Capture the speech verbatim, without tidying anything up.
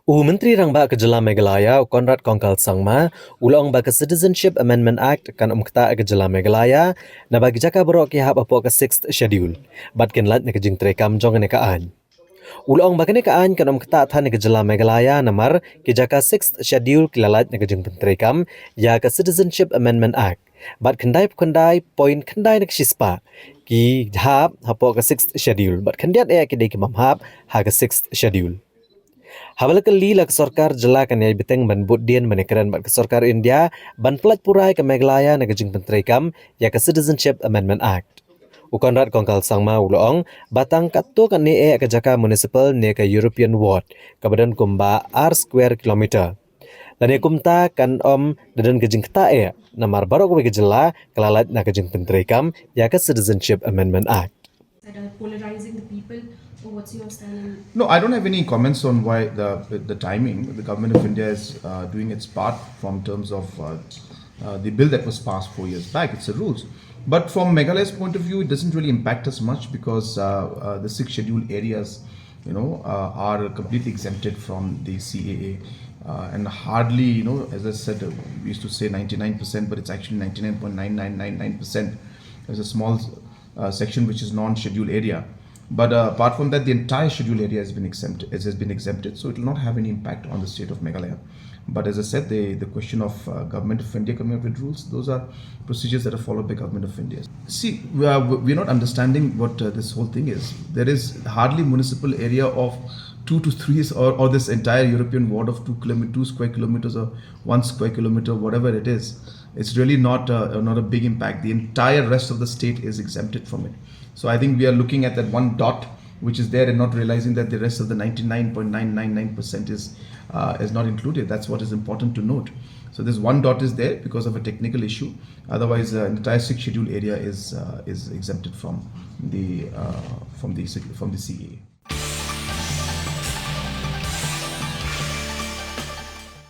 U Myntri Rangbah ka Jylla Meghalaya, u Conrad Kongkal Sangma, u la ong ba ka Citizenship Amendment Act kan ym ktah ka Jylla Meghalaya, naba ki jaka baroh ki hap hapoh ka Sixth Schedule, bad kin lait na ka jingtreikam jong kane ka aiñ. U la ong ba kane ka aiñ kan ym ktah than ïa ka Jylla Meghalaya namar ki jaka Sixth Schedule ki la lait na ka jingpyntreikam ïa ka Citizenship Amendment Act, bad khyndai phew khyndai point khyndai na ka shispah ki hap hapoh ka Sixth Schedule, bad khyndiat eh ki dei ki bym hap ha ka Sixth Schedule. Haba la kylli, la ka sorkar jylla kan ïai bteng ban bud dien ban ïakren bad ka sorkar India ban pyllait pura ïa ka Meghalaya na ka jingpyntreikam ïa ka Citizenship Amendment Act? U Conrad Kongkal Sangma u la ong ba tang katto katne eh ka jaka municipal ne ka European ward kaba don kumba ar square kilometer, lane kumta, kan ym da don ka jingktah eh, namar baroh kawei ka jylla ka la lait na ka jingpyntreikam ïa ka Citizenship Amendment Act. That are polarizing the people, or what's your stand on? No, I don't have any comments on why the the timing. The government of India is uh, doing its part from terms of uh, uh, the bill that was passed four years back. It's the rules. But from Meghalaya's point of view, it doesn't really impact us much because uh, uh, the six scheduled areas, you know, uh, are completely exempted from the C A A. Uh, and hardly, you know, as I said, uh, we used to say ninety-nine percent, but it's actually ninety-nine point nine nine nine nine percent. There's a small uh, section which is non-scheduled area. But uh, apart from that, the entire scheduled area has been exempted. It has been exempted, so it will not have any impact on the state of Meghalaya. But as I said, the, the question of uh, Government of India coming up with rules, those are procedures that are followed by Government of India. See, we are, we're not understanding what uh, this whole thing is. There is hardly municipal area of two to three, or, or this entire European ward of two kilometers, two square kilometers, or one square kilometer, whatever it is. It's really not a, not a big impact. The entire rest of the state is exempted from it. So I think we are looking at that one dot which is there and not realizing that the rest of the ninety-nine point nine nine nine percent is uh, is not included. That's what is important to note. So this one dot is there because of a technical issue. Otherwise, uh, the entire sixth schedule area is uh, is exempted from the uh, from the from the C A A.